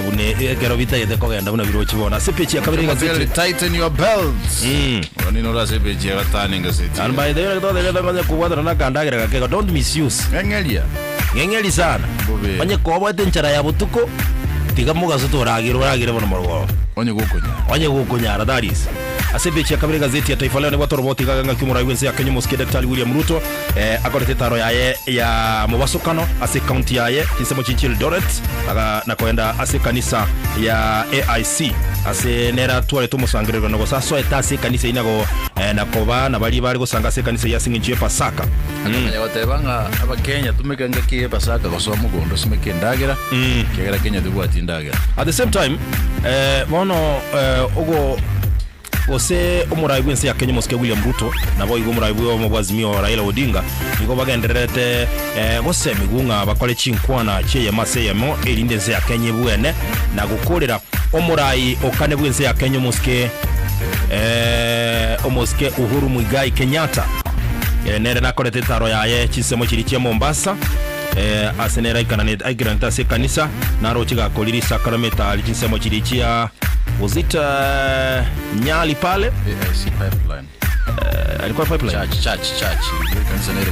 Buna ekero bitagete kogenda buna birochi bono ase epeji ya kabere Moteri y'egazeti. tighten your belts. Oyo nino ore ase epeji ya gatano engazeti. And by the way, totebete onye kobwatana na akandagera gake igo, don't misuse. Ng'eng'eria. Ng'eng'eri sana. Bobe. Onye koboete enchara ya botuko, tiga mogaso toragere oragere bono morogoro. Onye gokonyara. Onye gokonyara, that is. Ase epeji ya kabere egazeti ya Taifa Leo nebwate oroboti iga ng'aki omorai bw'ense ya Kenya omosike Daktari William Ruto eh, akorete etaro yaye ya mobasokano ase ekaunti yaye chinsemo chinchi Eldoret aga na koenda ase ekanisa ya AIC ase nere atwarete omosangererekano gose asoete ase ekanisa eyio nago eh, na koba na baria bare gosanga ase ekanisa eyio ase eng'encho y'Epasaka. Akamanya goteba ng'a Abakenya tumeka engaki y'Epasaka gosoa mogondo osimeke endagera, ekiagera Kenya tebwati endagera. At the same time eh, bono eh, ogo Gose omorai bw'ense ya Kenya omosike William Ruto, naboigo omorai bw'obomo bwa Azimio Raila Odinga nigo bagendererete gosemigwa ng'a bakore chinkwana chi'eyemo ase eyemo erinde ense ya Kenya ebwene na gokorera omorai o kane bw'ense ya Kenya omosike omosike Uhuru Muigai Kenyatta. Nere nakorete etaro yaye chinsemo chiria chia Mombasa ase nere aikeranete ase ekanisa naroche gakori risakaramento aria chinsemo chiria chia Was it uh, Nyali pale? AIC pipeline. Uh, alikuwa pipeline? Church, church, church. Ilikuwa kanisa na ile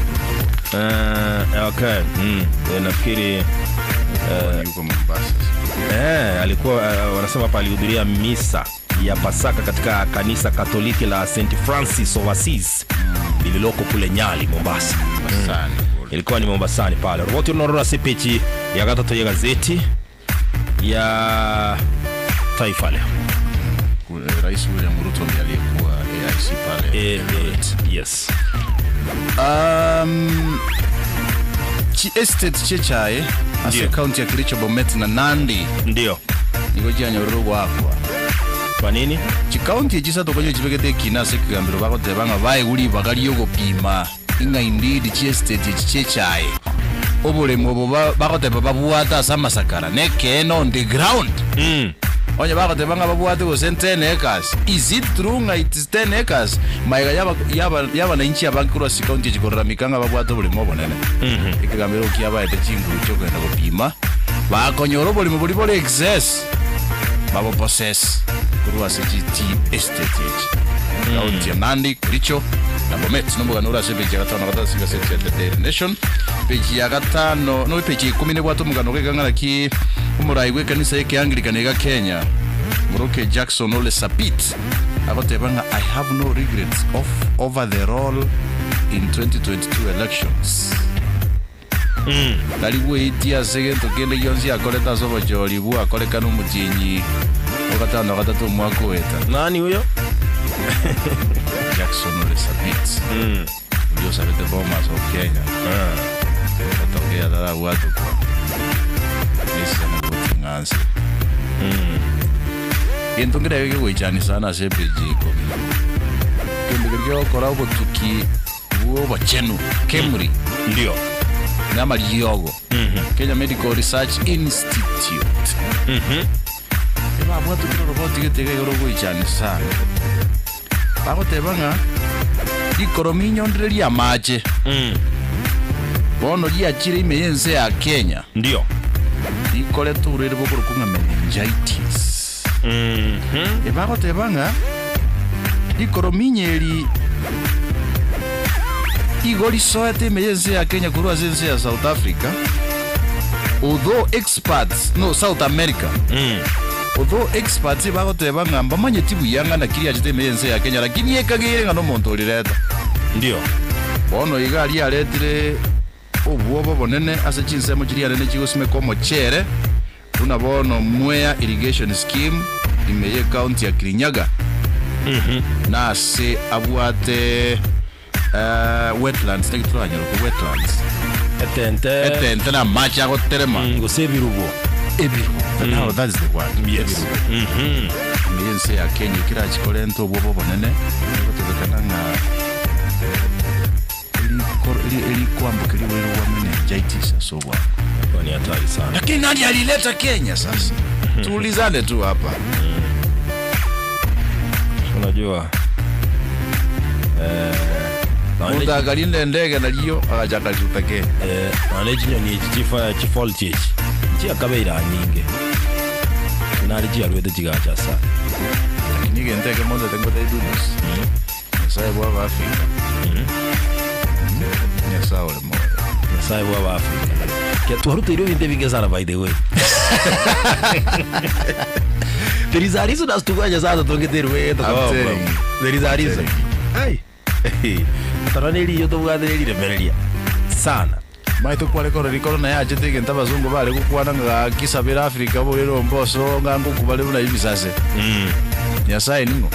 Uh, okay. Mm. Eh, nafikiri uh, yuko Mombasa. Eh, alikuwa uh, wanasema hapa alihudhuria misa ya Pasaka katika kanisa Katoliki la St Francis of Assisi lililoko kule Nyali, Mombasa. Mombasani. Ilikuwa ni Mombasani pale. Roboti unorora sepechi ya gatatu ya gazeti ya Taifa Leo. Eh, Rais William Ruto ndiye aliyekuwa AIC pale. Eh, eh, yes. Um, chi estate chichae ase Ndio. county ya Kericho Bomet na Nandi Ndio. nigo chianyorire goakwa Kwa nini? chikaunti echi isato konya chibegete ekina ase ekegambero bagoteba ng'a baegwe ribaga riogopima Ing'a indeed chiestate echi chiechae oboremo obo bagoteba babwate ase amasakara nekeene on the ground. Onye bagoteba ng'a babwate gose 10 acres, is it true ng'a it is 10 acres? Magega yaba yaba yabananchi abange korwa ase chicounty echi kororamika ng'a babwate oboremo obonene. Ekegambero kiabaete chinguru chiokogenda gopima, bakonyora oboremo boria bore excess, babo possess korwa ase chi tea estate echi. County ya Nandi, Kericho na Bomet. Nomogano ore ase epeji ya gatano na gatato ase egaseti ya The Daily Nation. Peji ya gatano no epeji ya ikomi nebwate omogano gaiga ng'a naki omorai bw'ekanisa y'Ekeanglikana iga Kenya Moroke Jackson Ole Sapit agoteba ng'a I have no regrets of over the role in 2022 elections. Tari gweitia ase gento kende gionsi akorete ase obochori bwakorekana omotienyi o gatano na gatato omwaka oeta. Nani huyo? Jackson Ole Sapit oria osabete Bomas of Kenya gotokea atarabwatokwa nesisane goting'a nse. Gento nkerebe kegoichani sana ase epeji ya ikomi. Kegento keria kegokora obotuki bw'obochenu, KEMRI, Ndio. namariogo, Kenya Medical Research Institute, ebabwatokire oroboti gete iga igoro ogoichani sana. Bagoteba ng'a rikorominyo ndire ri'amache bono riachire ime y'ense ya Kenya, Ndio. rikoreta oborwaire bokorokwa ng'a meningitis. Ebagoteba ng'a Rikorominyo eri igo risoete ime y'ense ya Kenya korwa ase ense ya South Africa, although experts, no South America, although experts bagoteba ng'a mbamanyeti buya ng'a naki riachete ime y'ense ya Kenya, lakini ekageire ng'a nomonto orireta. Ndio. Bono iga riaretire obwoba obonene ase chinsemo chiria nene chigosimeka omochere, Buna bono Mwea Irrigation Scheme ime y'ecounty ya Kirinyaga na ase abwate wetlands naki toranyoroke wetlands Etente. etente na amache agoterema Mm, gose ebirubo. ebirubo now that is the word Yes. ebirubo ime y'ense ya Kenya ekerachi korenta obwoba obonene egotebekana ng'a erikwamboka riboire bwa meningitis ase obwango. Hiyo ni hatari sana. Lakini nani alileta Kenya sasa? Tuulizane tu hapa. Unajua eh, naone Mundu akarinda endege nario agacha akariruta Kenya. eh, naone chinyoni echi chifa chifall chichi chiakabeire anyinge. Nare chiaruete chigacha asa. Lakini egento ekemo ntete ngotebie Dumas, Nyasaye bwa Abaafrika, Nyasaye ore moyo. Nyasaye bwa Abaafrika. Kia twaruteirwe ebinto ebinge sana by the way. There is a reason as to why Nyasaye atotongete erwe I'm tokaba telling you. There is a reason. Telling Ai. Tara neriyo tobwate neriremereria sana. Maete kware korora rikoro naye achete egento abasongo bare gokwana ng'a gaki sabera Africa borere omboso ng'a ngokubare buna ebisase. Nyasaye ning'o?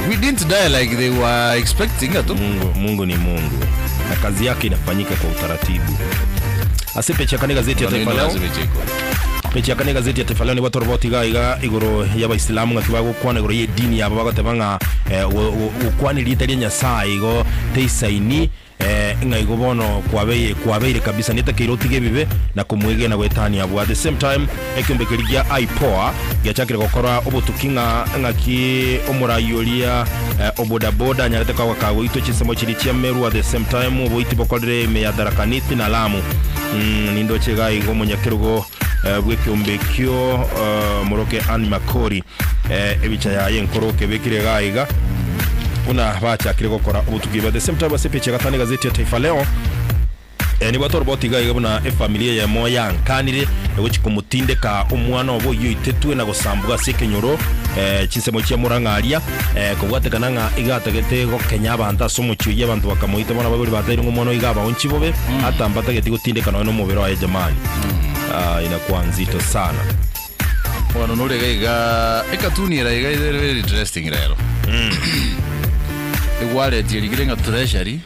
We didn't die like they were expecting ato. Mungu, Mungu ni Mungu na kazi yake inafanyika kwa utaratibu. Ase pechi ya kane gazeti ya Taifa Leo, pechi ya kane gazeti ya Taifa Leo nigo toroboti iga iga igoro y'Abaisilamu ng'aki bagokwana igoro y'edini yabo bagoteba ng'a eh, go- go- gokwana erieta ria Nyasaye igo teisaini eh, ng'a igo bono kwabeye kwabeire kabisa netakeire otige ebibe na komwegena goetania abwo. At the same time ekiombe keria gia IPOA giachakire gokora obotuki ng'a ng'aki omorai oria eh, obodaboda anyarete kogwa kagoitwa chinsemo chiria chia Meru at the same time oboiti bokorire ime ya Tharaka Nithi na Lamu. Mm, nindoche iga iga omonyakerogo eh, bw'ekiombe ekio eh, moroke Ann Makori eh, ebicha yaye enkoro kebekire iga iga buna bachakire gokora obotuki. At the same time ase epeji ya gatano egazeti ya Taifa Leo eh, nibwate oroboti iga iga buna efamiri eyemo yankanire egochi komotindeka omwana obo oyio oitetwe na gosambwa ase ekenyoro eh, chinsemo chia Murang'a aria eh, kobwatekana ng'a iga atagete gokenya abanto ase omochie oyio abanto bakamoita bono abaibori bataire ng'a omwana oyo iga abaonchi bobe ata mbatageti gotindeka nonya na omobere oye jamani. Ah, inakuwa nzito sana. Bono nore iga iga ekatuni era iga ere very interesting rero. Egwaretie rigire ng'a treasury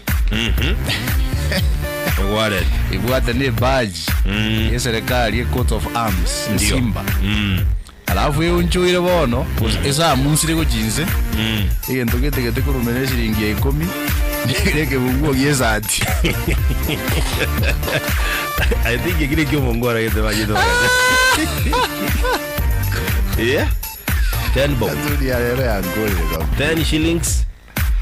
Egwareti. ebwate ne badge ye serikali ye coat of arms Ndio. esimba. Alafu eonchoire bono esamunsire gochia inse egento getegete korumera eshiringi ya ikomi nere ekebunguo gia esati. I think ekio nekio omongo aragete banyete bagacha. Yeah. 10 bob. Katuni ya rero yankorire kabisa. 10 shillings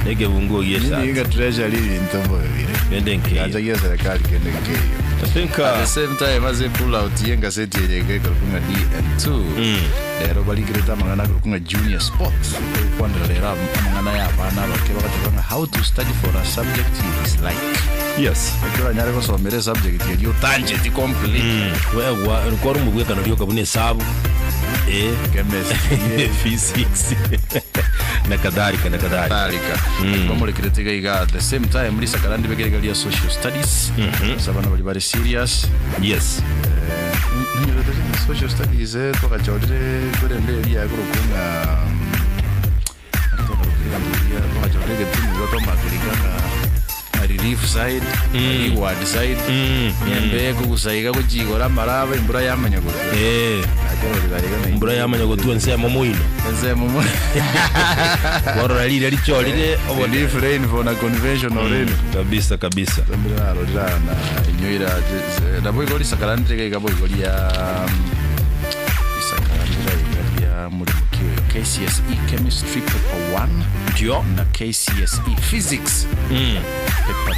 nekebunguo gia Nini esati. nga treasury ebinto mbobe bire. Kende nkeiyo. Kigancha gia serikali kende nkeiyo. I think At the same time ase pull out y'engaseti eye iga ekorokwa ng'a DN2 rero barikirete amang'ana akorokwa ng'a junior sports egokwanera rero amang'ana ya abana abake bagoteba ng'a how to study for a subject you dislike yes. ekero oranyare gosomera esubject eria otancheti completely Wegwa kwari omobwekano rioka buna esabu eh chemistry physics na kadhalika na kadhalika. kadhalika bamurekerete iga iga at the same time risakara ndibekere iga ria social studies ase abana baria bare serious Yes. Ninyorete social studies eh, twagachorire korende eria yakorokwa ng'a twagachorire egetunwa twamakereka ng'a ng'a relief side reward side embe ekogusaiga gochigora amaraba embura yamanya gotwa Eh, Nakerorera iga na mbura yamanya gotwa ensemo moino. ensemo mo Warora rire richorire obone. relief rain for na conventional rain Kabisa kabisa. Mbere narorera na inyoira nabo igo risakaranire iga boigo ria risakaranire iga ria murimo kiyo KCSE chemistry paper 1 Ndio. na KCSE physics paper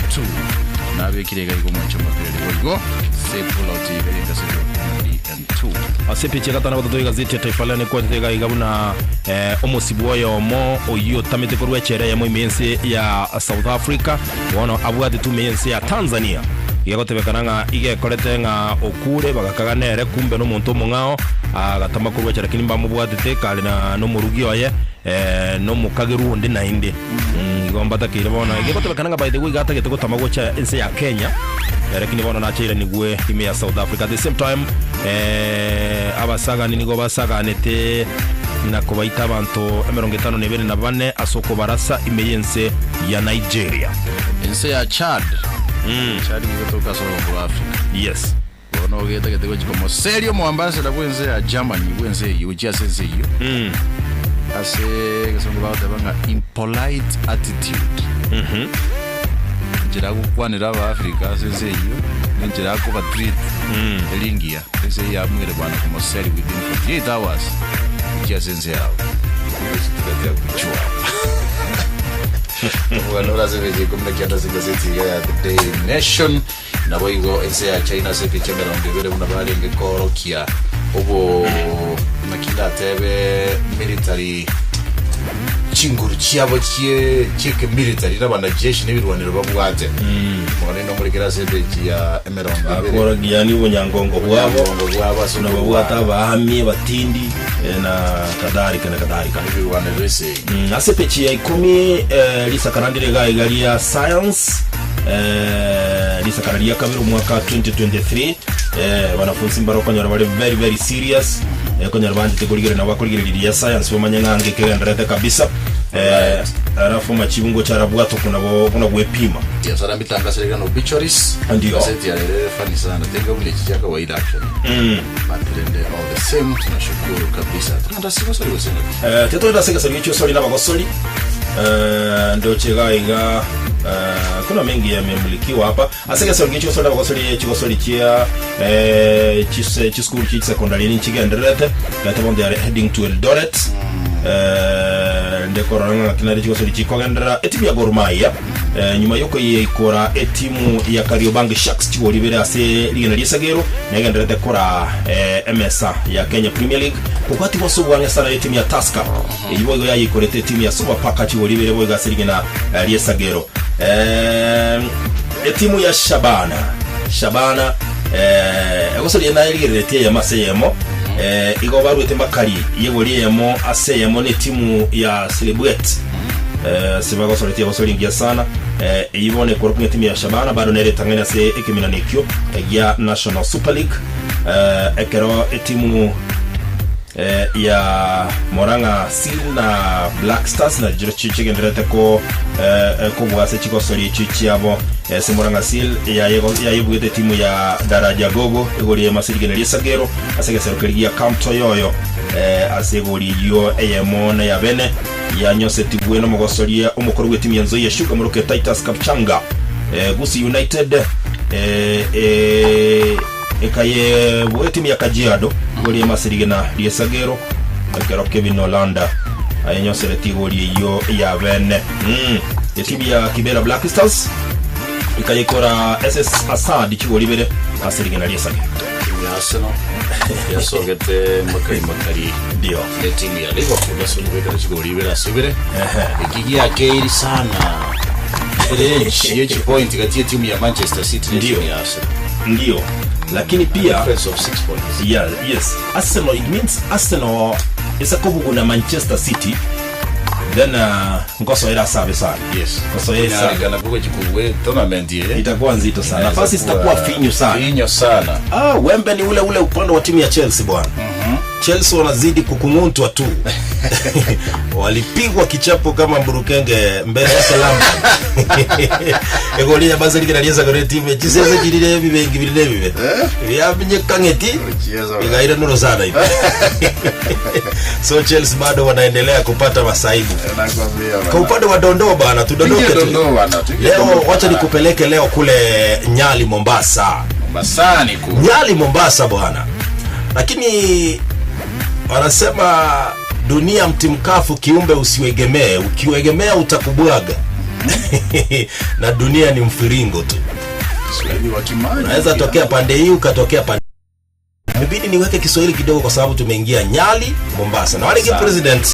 2 nabekire iga igo mwancho mapere boigo se pull out iga ringa se DN2 Ase epicha ya gatano gatato egazeti ya Taifa Leo nekwetete iga iga buna eh, omosibu oyomo oyio otamete korwa echera eyemo ime ense ya South Africa bono abwate tume y'ense ya Tanzania igegotebekana ng'a igekorete ng'a okure bagakaga nere kumbe nomonto omong'ao agatama korwa echera lakini mbamobwatete kare na nomorugi oye eh, nomokageru onde naende mm, igo mbatakeire bono igegotebekana ng'a by the way iga atagete gotama gocha ense ya Kenya eh, lakini bono nachairanigwe ime ya South Africa at the same time eh, abasagani nigo basaganete na kobaita abanto emerongo etano na ebere na bane ase okobarasa ime y'ense ya Nigeria. Ense ya Chad Chad igotoka ase orogongo rwa Africa Yes. bono ogetagete gochia komoseria omoambassador bwa ense ya Germany bwa ense eyio gochia ase ense eyio ase egesongo bagoteba ng'a impolite attitude enchera agokwanera abaafrica ase ense eyio na enchera akobatreat eri engiya ense eyio yamwire bwana komoseria within 48 hours gochia ase ense yabo kuchua Omogano ase emechi ikomi na kianda ase egazeti iga ya The Daily Nation nabo igo ense ya China ase epicha emerongo ebere buna barenge koorokia obo naki ndatebe military chinguru chiabo chie chiekemilitary na abanajeshi na ebirwanero babwate. Omogano oino omorekere ase epeji ya emerongo ebere. Akora yani obonyangongo bwabo Obonyangongo bwabo ase buna okorwana. babwate abaami abatindi eh, na kadhalika na kadhalika. Ebirwanero esegi. Mm, ase epeji ya ikomi eh, risakara ndire iga iga ria science eh, risakara ria kabere omwaka 2023 eh, wanafunzi mbare okonyora bare very very serious eh, okonyora banchete korigereria nabo bakorigereria riria science bamanye ng'a nge kegendererete kabisa eh, alafu amachibu ngocha arabwatwa kuna bo kuna gwepima Yes, ara mitangasire gana obituaries. Ndio. Gazeti ya leo funny sana. Tenga bule chia kawaida actually. But then all the same tunashukuru kabisa. Tunaenda siku sori gosena. Eh, tetoenda ase egesori gichio sori nabagosori eh, ndoche iga iga eh, kuna mengi yamemulikiwa hapa ase egesori gichio sori nabagosori chigosori chia eh, chise chisukuru chia chisecondary ninchigendererete gete bono they are heading to Eldoret eh, ndekorora ng'a ng'aki nare chigosori chikogenderera etimu ya Gor Mahia eh, nyuma yokoyeikora etimu ya Kariobangi Sharks chigori ibere ase rigena ri'esagero negendererete kora eh, emesa ya Kenya Premier League kobwatigwa ase obwang'e sana n'etimu ya Tusker eyio boigo yayeikorete etimu ya Sofapaka chigori ibere boigo ase rigena eh, ri'esagero eh, etimu ya Shabana Shabana eh, egosoria naye rigereretie eyemo ase eyemo eh, igo baruete makari yegori eyemo ase eyemo n'etimu ya Silibwet eh, sibagosoretie egosori engiya sana eh, eyio bono ekorokwa ng'a etimu ya Shabana bado nere etang'ani ase ekeminano ekio gia National Super League eh, ekero etimu eh, ya Murang'a Seal na Black Stars na chirochio chigendererete ko eh, eh, kobua ase chigosori echio chiabo eh, ase Murang'a Seal yaye- yayebuete etimu ya Daraja Gogo egori eyemo ase rigena ri'esagero ase egesero keria gia Camp Toyoyo eh, ase egori eyio eyemo na ya bene yanyosetigwe nomogosoria omokoro bw'etimu ya Nzoia Sugar moroke Titus Kapchanga eh, Gusii United eh, eh, ekayebua etimu ya Kajiado igori eyemo ase rigena ri'esagero ekero Kevin Olanda ayenyoseretie igori eyio ya bene mm. Etimu ya Kibera Black Stars ekayekora SS Asad chigori ibere ase rigena ri'esagero. Timu ya Arsenal yasogete makari makari Ndio. ne timu ya Liverpool ase okobekera chigori ibere ase ibere eki giakeiri sana range ye chipoint gati ye timu ya Manchester City ne Ndio. timu ya Arsenal Ndio. Lakini pia difference of 6 points Yeah, yes. Arsenal, it means Arsenal isakobuguna Manchester City then uh, nkosoera asabe sana. yes Nkosoera sana. inaonekana kuko chikubwe tournament ye Itakuwa nzito sana. Inaweza Nafasi kuwa zitakuwa finyu sana. finyo sana Ah, wembe ni ule ule upande wa timu ya Chelsea bwana. Chelsea wanazidi kukung'untwa tu. Walipigwa kichapo kama mburukenge mbele ya Lampard. Egoli ya Basel kinalieza kwa timu ya Chelsea jirire bibengi birire bibe. Byamenyekang'eti igaira nuro sana hivi. So Chelsea bado wanaendelea kupata masaibu. Nakwambia Kwa bana. upande wa dondoo bana, tudondoke Tuingie tu. dondoo bana, tuingie Leo dondoo wacha bana. nikupeleke leo kule Nyali Mombasa. Mombasani ku Nyali Mombasa bwana, lakini wanasema dunia mti mkafu, kiumbe usiuegemee, ukiuegemea utakubwaga. na dunia ni mfiringo tu, Kiswahili wa Kimani. unaweza tokea pande hii ukatokea pande Imebidi niweke Kiswahili kidogo kwa sababu tumeingia Nyali Mombasa na wale Sana. president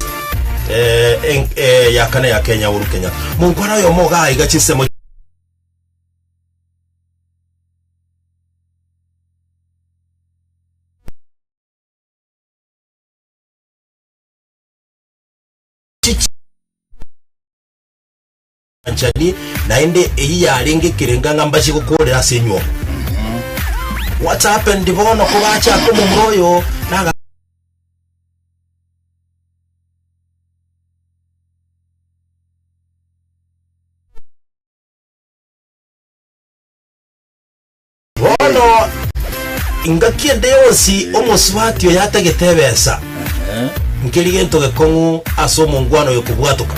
eh, en, eh, ya kane ya Kenya Uhuru Kenyatta mungwana oyo moga iga chisemo nchani naende eyi yarenge ekerenga ng'a mbache gokorera ase enywomo what happened bono kobachaka omomura oyo naga Bono ingaki ende yonsi omosubati oyo atagete ebesa, nkeri gento gekong'u ase omongwana oyo kobwatoka.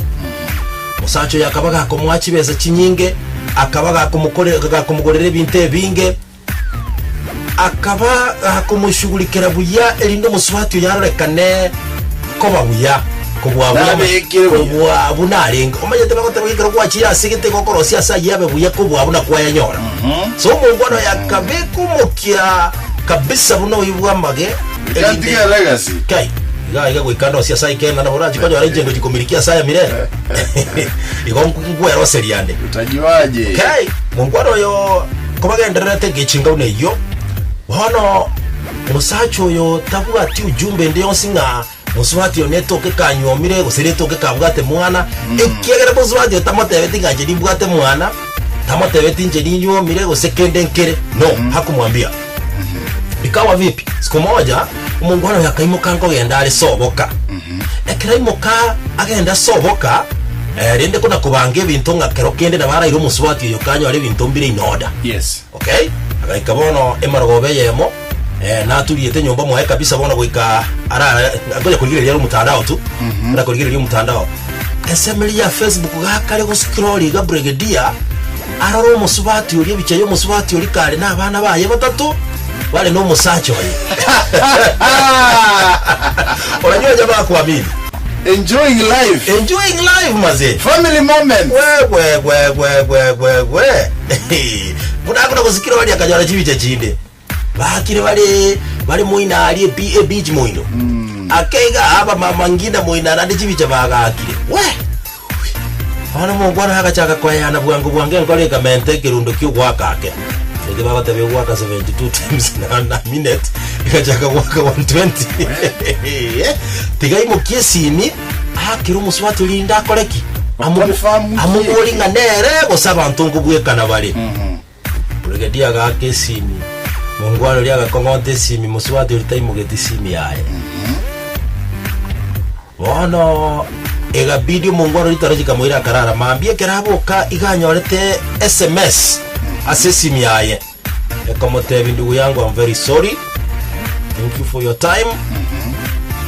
Omosacha oyo akaba gakomoa chibesa chinyinge, akaba gakomokore gakomogorera ebinto ebinge, akaba gakomoshughulikera buya erinde omosubati oyo arorekane koba buya kobua buna Nabekire buya. kobua buna arenge. Omanyete bagoteba ekero gwachire ase gete gokorosia ase ayio abe buya kobua buna kwayanyora. So omongwana oyo akabeka omokia kabisa buna oyio bw'amage erinde Ikatiga legacy. kai. Iga iga goika ndosie ase aikenda nabo orachi konyora inche ngochi komirikia ase aya mirere. Igo nkweroseria ande. Utajuaje? Okay, monkwana oyo kobagendererete egechinga buna eyio, bono omosacha oyo tabwati ujumbe ende yonsi ng'a mosubati oyo netoke kanyuomire gose netoke kabwate mwana, ekiagera mosubati oyo tamotebeti ng'a inche nimbwate mwana, tamotebeti inche ninyuomire gose kende nkere, no, hakumwambia. Ikawa vipi? Siku moja omongwana oyo akaimoka nkogenda are soboka. Ekero aimoka agenda soboka, eh, rende kona kobanga ebinto ng'a kero kende nabo araire omosubati oyo kanyore ebinto mbire in order. Yes. Okay? Agaika bono emarogoba eyemo, eh, naturiete nyomba mwaye kabisa bono goika arara ngonya korigereria are omotandao tu. Buna korigereria omotandao. Ensemo eria ya Facebook gakare goscroll iga brigadier, Arore omosubati oria ebicha y'omosubati oria kare nabana baye batato bare nomosacha oye. Unajua jamaa kuamini. Enjoying life. Enjoying life maze. Family moments. We we we we we we we. Buna akona gosikira baria akanyora chibicha chinde. Bakire bare bare moino aria ebi ebeach moino. Akeiga aba mama ngina moino naende chibicha bagakire. We! Bono omongwana agachaka koeyana bwango bwango enkoro ekamenta ekerundo ki'ogoaka ake. Eke bagoteba egoaka 72 times na na minute egachaka goaka 120. Tiga aimokie esimi aakere omosubati oria rinde akore ki? Amobo- Confirm ki? Amobori ng'a nere gose abanto nkobwekana bare. Brigadier agaaka esimi, mongwana oria agakong'onta esimi, mosubati oria taimogeti esimi yaye. Bono egabidi omongwana oria taro chikamoira akarara mambia ekero aboka iga anyorete sms ase esimi yaye ekomotebia ndugu yangu I'm very sorry thank you for your time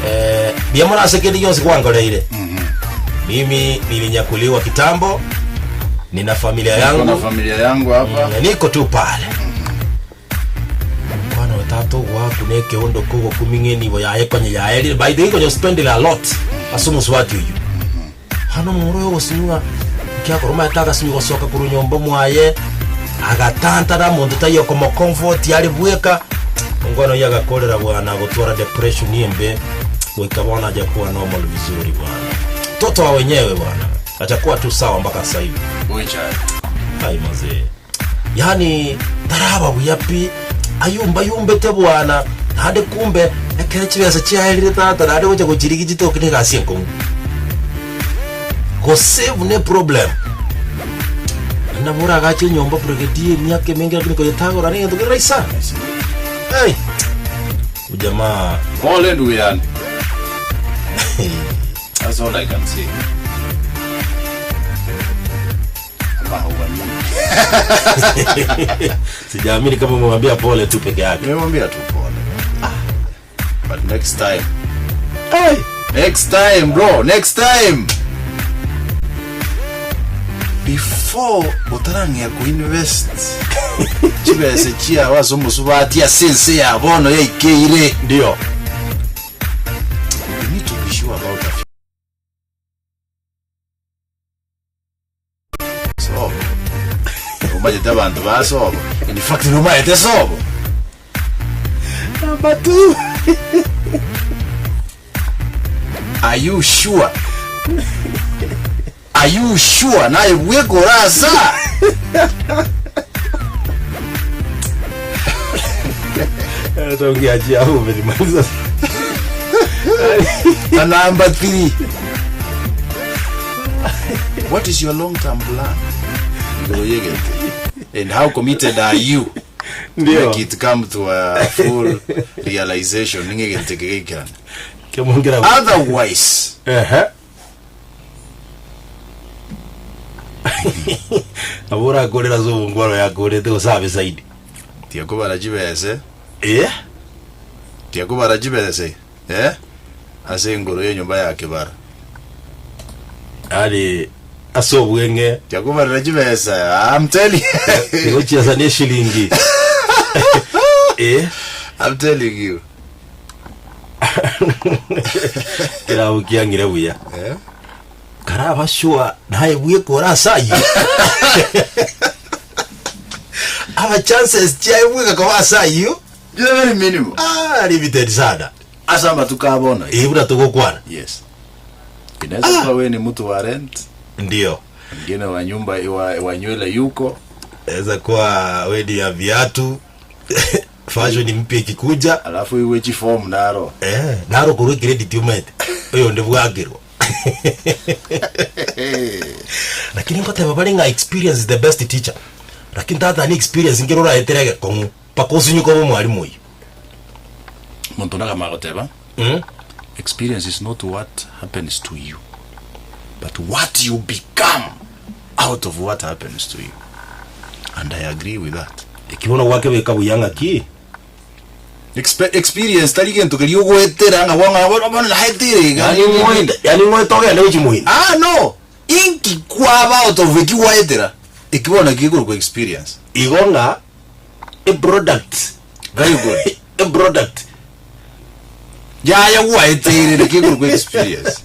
eh, mbuya mono ase kende gionsi gwankoreire mimi nilinyakuliwa kitambo nina familia Niko na yangu familia yangu hapa. Na niko tu pale mwana we tata ogwaku na ekeondo kogokuming'a enibo yaye konye yaerire by the way konye spending a lot ase omosubati oyio bono omomura oyo ogosinywa ekiagera omanyete agasinywa gosoka korwa nyomba mwaye agatantana monto taiyo okomo comfort are bweka omwana oyio agakorera bwana gotwara depression embe goika bono aja kuwa normal vizuri bwana mtoto wa wenyewe bwana achakuwa tu sawa mpaka sasa hivi Goichaya. Ai mazee. Yaani taraba buya pi ayumba yumbete bwana naende kumbe ekero chibesa chiaerire tata naende gocha gochirigi chitoke na egasi enkong'u. Gosave ne problem. Naende nabo oragache enyomba brigadier emiaka emenge lakini koyetagora na egento kere rahisi sana. Hey! Ujamaa Pole ndugu yane. That's all I can say. Ama hauamini. Sijaamini kama umemwambia pole tu peke yake. Nimemwambia tu pole. But next time. Hey. Next time bro, next time. Before otarang'ea kuinvest chibesa chiao ase omosubati ase ense ya bono yaikeire. Ndio. You need to be sure about a few. Sobo. Omanyete abanto ba sobo. In fact nomaete sobo. Number 2. Are you sure? Are you sure naye bweka orasa? Hata ungeachia hapo umenimaliza. Na number 3. What is your long term plan? Igoro yegete. And how committed are you to Ndio. make it come to a full realization ning'egente kegeikerana. Kemongera. Otherwise, Ehe. Nabo orakorera ase obongwaro yakorete gose abe zaidi. tiakobara chibese, Eh? tiakobara chibese, eh? Ase engoro y'enyomba ya kebara. Yaani ase obweng'e Tiakobarera chibesa, I'm telling tigochiesa ne eshilingi. Eh? I'm telling you. Kerabu kiang'ire buya. Eh? Karaba sure naye bweka ore ase ayio. Aba chances chiaye bweka koba ase ayio They're very minimal. ah, limited sana. Ase amatuko a bono Ee, buna togokwana. Yes. Inaweza kuwa wewe ni mtu wa rent, Ndio. mwingine wa nyumba wa, wa nywele yuko. Inaweza kuwa wedi ya viatu fashion mpya ikikuja Alafu iwe chiform naro. eh, naro korwa credit umete oyo onde bwakirwa lakini ngoteba bare ng'a experience is the best teacher lakini tata ni experience nkere oraetere egekong'u mpaka osunyuke obe omwalimu oyio Monto nagama goteba mm? experience is not what happens to you but what you become out of what happens to you and I agree with that. Eki bono gwakebeka buya ng'aki? Expe- experience tari gento keria ogoetera ng'a bono bono bono naetire iga Yani ng'oete yani ng'oete ogende gochia moino. Ah no inki kwaba out of eki gwaetera eki bono nakio gekorokwa experience. Igo ng'a eproduct Very good. eproduct Yaya gwaeteire nakio gekorokwa experience.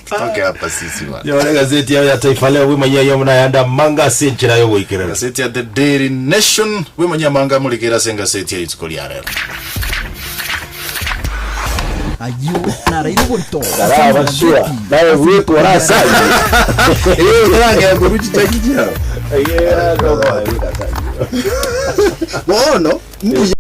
Tutoke hapa sisi bana. Nyore egazeti yao ya Taifa Leo bwemanyia ayio buna ayande amanga ase enchera y'ogoikerana. Gaseti ya The Daily Nation bwemanyia amanga amorekere ase engaseti ya rituko ria rero. Ayio naraire oborito ase Karaba amagazeti sure, naye ase bweka rituko ria orasaye. rero. Eh, orangea korwa chichaki chiao. Bono mbuya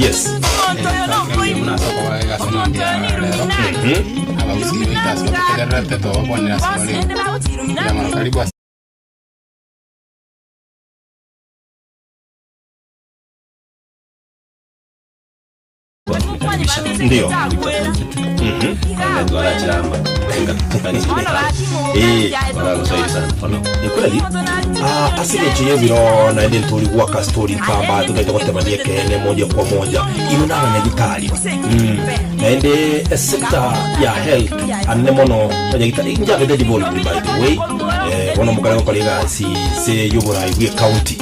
Yes. Buna ase okoba egasi mambia ya rero abagusii baito ase batotegererete tobakwanera ase bare mbuya mono karibu ase. Ndio. Eh. Ni kweli Ah, ase eng'encho y'ebiro naende ntori gwaka story nkamba totaete gotebania ekeene moja kwa moja inwe na abanyagitari mm. naende esector ya health anene mono abanyagitari njabete devolved by the way eh, bono mokare gokora egasi se y'oborai bwa ecounty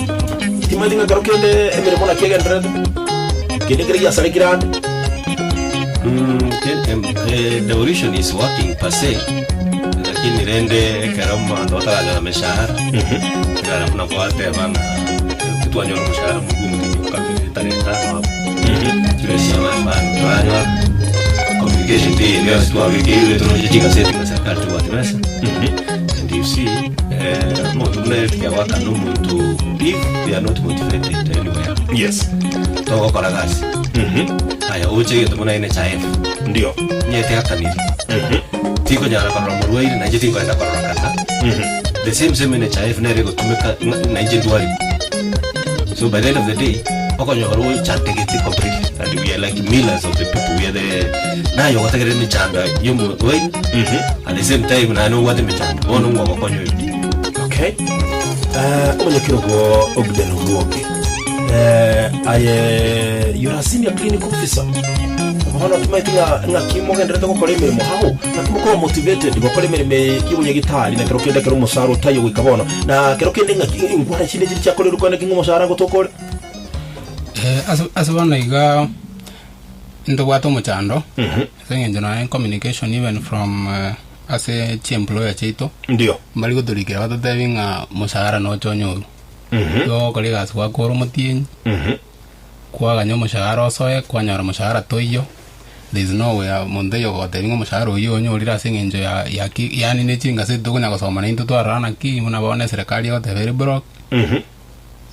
timanyeti ng'a ekero kende emeremo naki egendererete kende kere giasarekire ande Mm, ke- em, eh, devolution is working per se lakini rende ekero omonto otaranyora meshahara ekero buna gwateba ng'a titwanyora omoshahara mogumu tinyokabere tarehe tano hapo chibesa abanto twaranyora communication teiyo yonsi twabekeirwe toroche chigaseti ng'a serikali tebwati besa and you see eh, omonto buna ere tiagwakana omonto if they are not motivated anywhere yes togokora gasi Aya, oche egento buna NHIF. Ndio. Nyete akaniri. Tikonyara korora morwaire nainche tinkoenda korora kana. The same same NHIF nere egotumeka ng'a- nainche ndwari. So by the end of the day, okonyora ochandegete completely and we are like millers of the people we are the naye ogotegerera emechando y'omorwaire at the same time naye nobwate emechando bono ng'o ogokonya oyo. Okay. Eh, omonyakerogo Ogden Obwoge. Eh, aye you're a senior clinic officer. Bono timaeti ng'a ng'aki mogenderete gokora emeremo hao naki mokoba motivated gokora emeremo eye y'obonyagitari na kero kende ekero omosara otaiyo goika bono na kero kende ng'aki inkwana chinde chiri chiakorerwe kore naki ng'a omosara ngotokore. Eh, ase ase bono iga ntobwate omochando ase eng'encho nonya communication even from eh, ase chiemployer chiaito Ndio. mbari gotorikera batotebi ng'a moshahara noche onyorwe. Igo ogokora egasi gwakora omotienyi, kwaganya omoshahara osoe, kwanyora moshahara toiyo, there is no way omonto oyo ogotebia ng'a omoshahara oyio onyorire ase eng'encho ya ya ki yaani ne chingaseti tokonya gosoma naintwe twarora naki buna bono eserekari egoteba ere broke,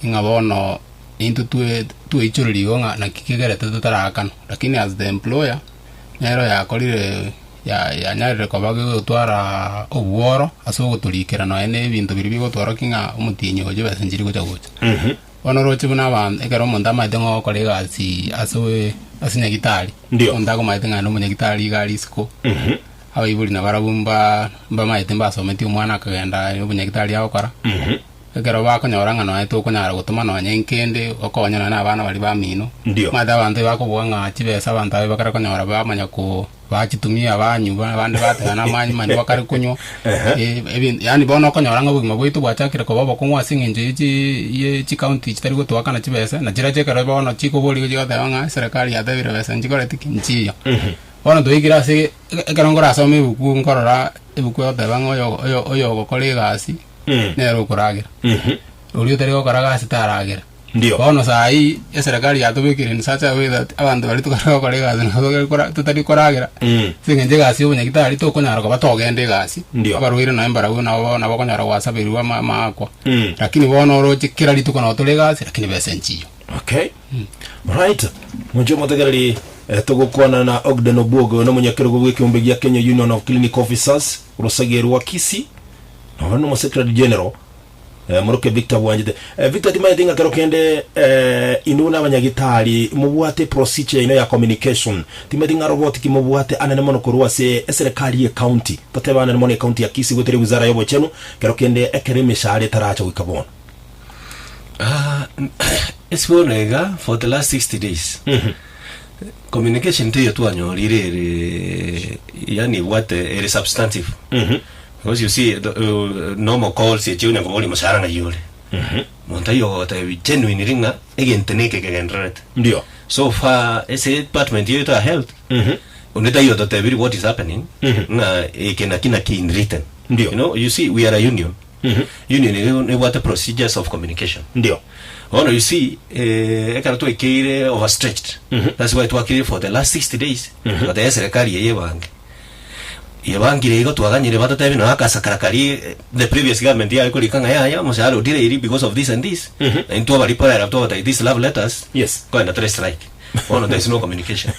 ng'a bono intwe twe tweichoreria igo ng'a naki kegerete totaraakanwa. Lakini as the employer, nere oyakorire ya yanyarire koba gegotwara obworo ase ogotorikera nonya na ebinto biria bigotworokia ng'a omotienyi oyo chibesa nchiri gocha gocha. Bono oroche buna abanto ekero omonto amaete ng'a ogokora egasi ase ase nyagitari, Ndio. omonto akomaete ng'a nomonyagitari iga aria isiko, abaibori nabarabwo mba mbamaete mbasometie omwana akagenda obonyagitari agokora. Ekero bakonyora ng'a nonya tokonyara gotoma nonya nkende, okonya nonya na abana baria bamino. Ndio. Omanyete abanto ebakobua ng'a chibesa abanto abe bakare konyora bamanya ko bachitumia banywa, abande bateba namanywa mani bakare konywa. Ehe. Ebin yaani bono okonyora ng'a obogima bwaito bwachakire koba obokong'u ase eng'encho ye chi ye chicounty chitari gotoakana chibesa, na chirochio ekero bono chikoborigwa chigoteba ng'a eserekari yatebire besa nchikoreti ki? Nchiyo. Bono twaikire ase ekero nkorasome ebuku nkorora ebuku egoteba ng'a oyo oyo oyo ogokora egasi. nere okoragera, oria otari gokora gasi taragera. Ndio. Bono saa hii eserekari yatobekire in such a way that abanto baria tokare gokora egasi nabo tokare kora totari koragera ase eng'encho egasi ya obonyagitari tokonyara koba togenda egasi, Ndio. abarwaire nonye mbarabwo nabo nabo okonyora gwasaberwa ama amaakwa. Lakini bono oroche kera rituko nabo tore egasi lakini besa nchiyo. Okay. Right. Monche omotegereri eh, togokwana na Ogden Obwogo nomonyakerogo bw'ekeombe gia Kenya Union of Clinic Officers Rosagia rwa Kisii. Nonya nomo Secretary General eh, moroke Victor bwanchete. Eh, Victor timanyeti ng'a kero kende eh, inwe buna abanyagitari mobwate procedure yaino ya communication. Timanyeti ng'a roboti ki mobwate anene mono korwa ase eserekari ye county. Totebe anene mono ecounty ya Kisii goetera ewizara y'obochenu kero kende ekero emeshahara etaracha goika bono. Ah, ase bono iga for the last 60 days communication teiyo twanyorire ere yaani ebwate ere substantive Because you see the, uh, normal calls echi onya koboria omoshahara ng'ai ore monto ayio ogotebi genuinely ng'a egento neke kegendererete Ndio. so far ase department yaito ya health onde taiyo ototebiri what is happening ng'a eke naki naki in written Ndio. you know you see we are a union union ere nebwate procedures of communication Ndio. bono you see eh, ekero twaikeire overstretched that's why twakire for the last 60 days twatebia serikali eye ebange Yebangire igo twaganyire batotebi nonya akasakara karia the previous government yare korika ng'a yaya omoshahara o delayed because of this and this, na intwe twabariporera twabatebia these love letters Yes. nkoenda tore strike. Bono there is no communication.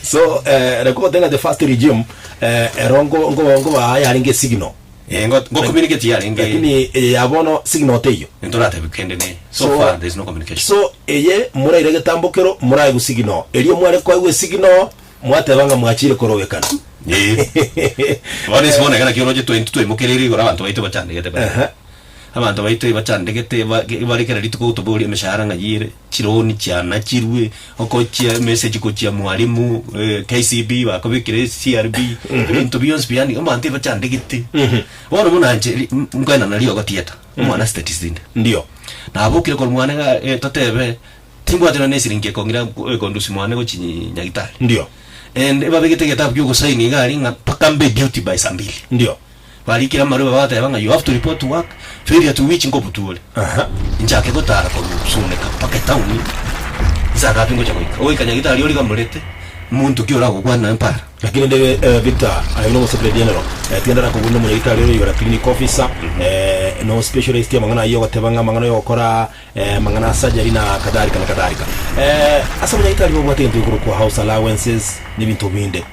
So eh, rekogoteba ng'a the first regime eh, ero nko- nko- nkobaa yarenge signal Eh, ngo ngo communicate yarenge lakini eye ya bono signal teiyo. Ntoratebi kende ne so So- far there is no communication. So eye moraire getambokero moraigwe signal erio mware koigwa esignal mwateba ng'a mwachire korobekana. Eh. Bono ase bono iga naki oroche twaintwe twaimokereirie igoro abanto baito bachandegete bare. Ehe. Abanto baito ebachandegete ba- bare kera rituko gotoboria emeshahara ng'a yire, chironi chianachirwe, okochia emessage gochia mwalimu, KCB bakobekire CRB, ebinto bionsi pi yaani abanto ebachandegete. Bono buna inche ri- nkoenana riogo theatre, omwana asete inde. Ndio. Nabokire korwa mwane iga totebe, timbwati nonye na esiringi ekong'ira ekondusia mwane gochia nyagitari. Ndio. And ebabegete egetabu kia ogosaini iga aria ng'a mpaka mbe duty by saa mbili. Ndio. Barikire amarube bagateba ng'a you have to report to work, failure to which nkobutua ore. Aha. Inchake gotara korwa Suneka mpaka etaoni, nsangapi ngocha goika. Ogoika nyagitari origamorete, monto ki oragokwane naye mpara. Lakini rende eh, Victor, aye buna omosecretary general, eh, tiga ndarakobuna omonyagitari ore you are a clinic officer, eh, no specialist amang'ana ayio ogoteba ng'a amang'ana yogokora eh, amang'ana a surgery na kadhalika na kadhalika. Eh, ase abanyagitari babwate egento gekorokwa house allowances na ebinto binde.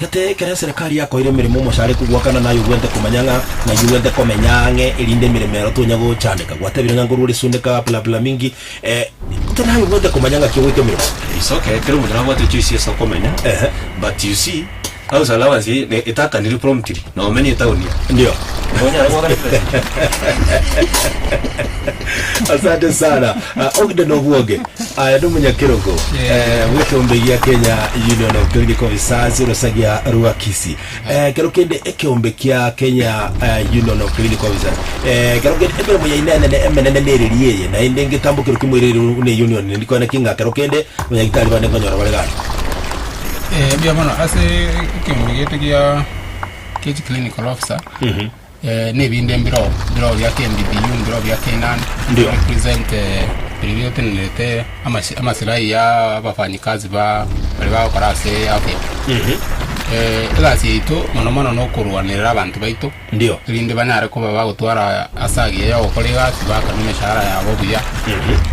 Gete ekero eserekari yakoire emeremo omosaare kogwakana naye ogwente komanya ng'a ng'ai ogwente komenya ang'e erinde emeremo ero tonya gochandeka. Gwatebire ng'a nkorwa ore Sundeka bla bla mingi eh, gete naye ogwente komanya ng'aki ogoika emeremo. It's okay, kera omonto nabwate echoice ase okomenya, Ehe. but you see, house allowance eye ne etakanirwe promptly, nomenye etaoni eye. Ndio. Nonyare goakana chibesa echio. Asante sana. Uh, Ogden Obwoge, aya nomonyakerogo eh, bw'ekeombe gia Kenya Union of Clinic Officers orosagia rwa Kisii. Eh, kero kende ekeombe kia Kenya eh, Union of Clinic Officers eh, kero kende emeremo yaino enene emenene nereri eye naende ngetambokero kimoirere buna union ndikwana ki ng'a kero kende abanyagitari bande nkonyora bare gaki. Eh, mbuya mono ase ekeombe gieto gia kia chiclinical officer Eh, nebinde mbiroo, mbiroo bia KMPDU, mbiroo bia KNUN, Ndio. represent eh, biria biotenenerete amasi- amasilahi ya abafanyikazi ba baria bagokora ase afya. Eh, egasi yaito mono mono nokorwanerera abanto baito Ndio. erinde banyare koba bagotwara ase agiya ya ogokora egasi bakanwa emeshahara yabo buya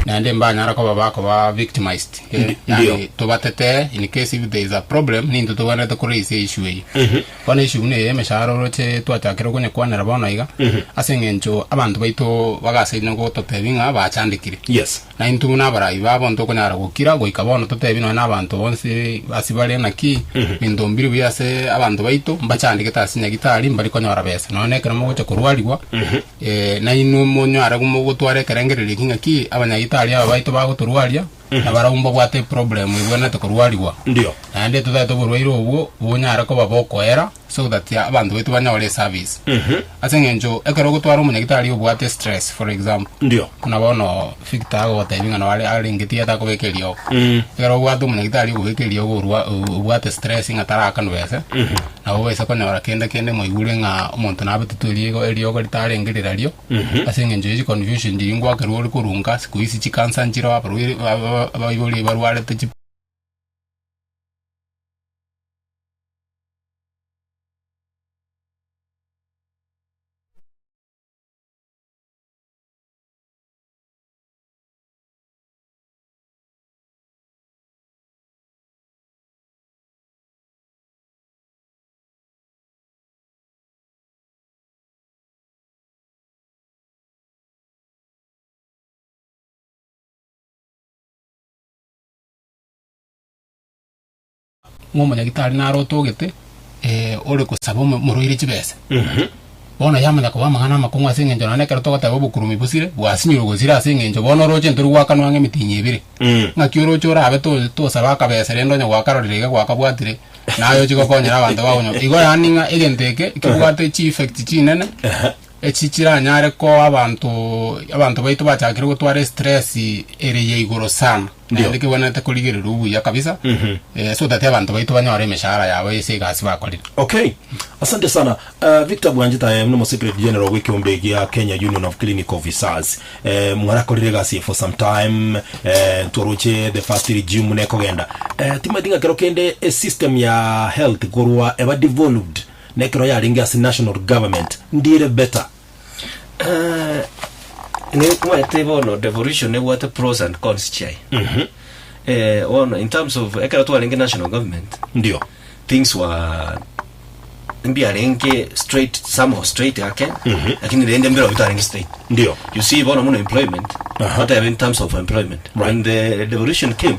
naende mbanyara koba bakoba victimized Eh, Ndio. yaani tobatetee in case if there is a problem ninto tobwenerete koraise issue eye Bono issue buna eye y'emeshahara oroche twachakire konyekwanera bono iga, ase eng'encho abanto baito bagasaina gototebia ng'a bachandekire. Yes. Na intwe buna abarai babo ntokonyara gokira goika bono totebie nonya na abanto bonsi ase bare naki binto mbiri buya ase abanto baito mbachandegete ase nyagitari mbari konyora besa. Nonya na ekero mogocha korwarigwa nainwe monyare mogotwara ekerengererio eki ng'aki abanyagitari aba baito bagotorwaria Nabarabwo mbabwate eproblem ebwenerete korwarigwa. Ndio. Naende totaete oborwaire obwo bonyare koba bokoera so that abanto baito banyore eservice. Ase eng'encho ekero ogotwara omonyagitari obwate stress for example, Ndio. buna bono Victor agogotebia ng'a nabo are arenge theatre akobeka eriogo. Ekero obwate omonyagitari okobeka eriogo orwa obwate stress ng'a tarakanwa besa, nabo obaisa konyora kende kende mwaigure ng'a omonto nabetetwe eriego eriogo ritarenge rirario. Ase engencho ye chiconfusion chiria ngwakerwa ore korunga siku hizi chikansa nchiroo abarwaire abaibori barwarete chi. Ng'a omonyagitari naro otogete, ore gosaba omo omorwaire chibesa. Bono yamanya koba amang'ana amakong'u ase eng'encho nonya ekero togoteba obokurumi bosire, bwasinyirwe gosira ase eng'encho bono oroche ntori goakanwa ang'e emitinyi ebere. Ng'aki oroche orabe to tosaba akabesa rende onye gwakarorire iga gwakabwatire, naye ochie gokonyera abanto bago nyomba. Igo yaani ng'a egento eke kebwate chieffect chinene, echi chiranyare koa abanto abanto baito bachakire gotwara estress ere ya igoro sana. Ndio. Naende kebwenerete korigererwa buya kabisa, so that abanto baito banyore emeshahara yabo ase egasi bakorire. Okay, asante sana uh, Victor Bwanjita aye nomo Secretary General bw'ekeombe gia Kenya Union of Clinic Officers eh, mwarakorire egasi eye for some time eh, ntwaroche the first regime nekogenda eh, timanyeti ng'a kero kende esystem ya health korwa eba devolved nekero yarenge ase national government ndire better Eh, nikomanyete bono devolution nebwate pros and cons chiaye. Eh, bono in terms of ekero twarenge national government Ndio. things were mbiarenge straight somehow straight ake lakini rende mbiro bitarenge straight Ndio. you see bono muno employment Aha. what in terms of employment Right. when the devolution came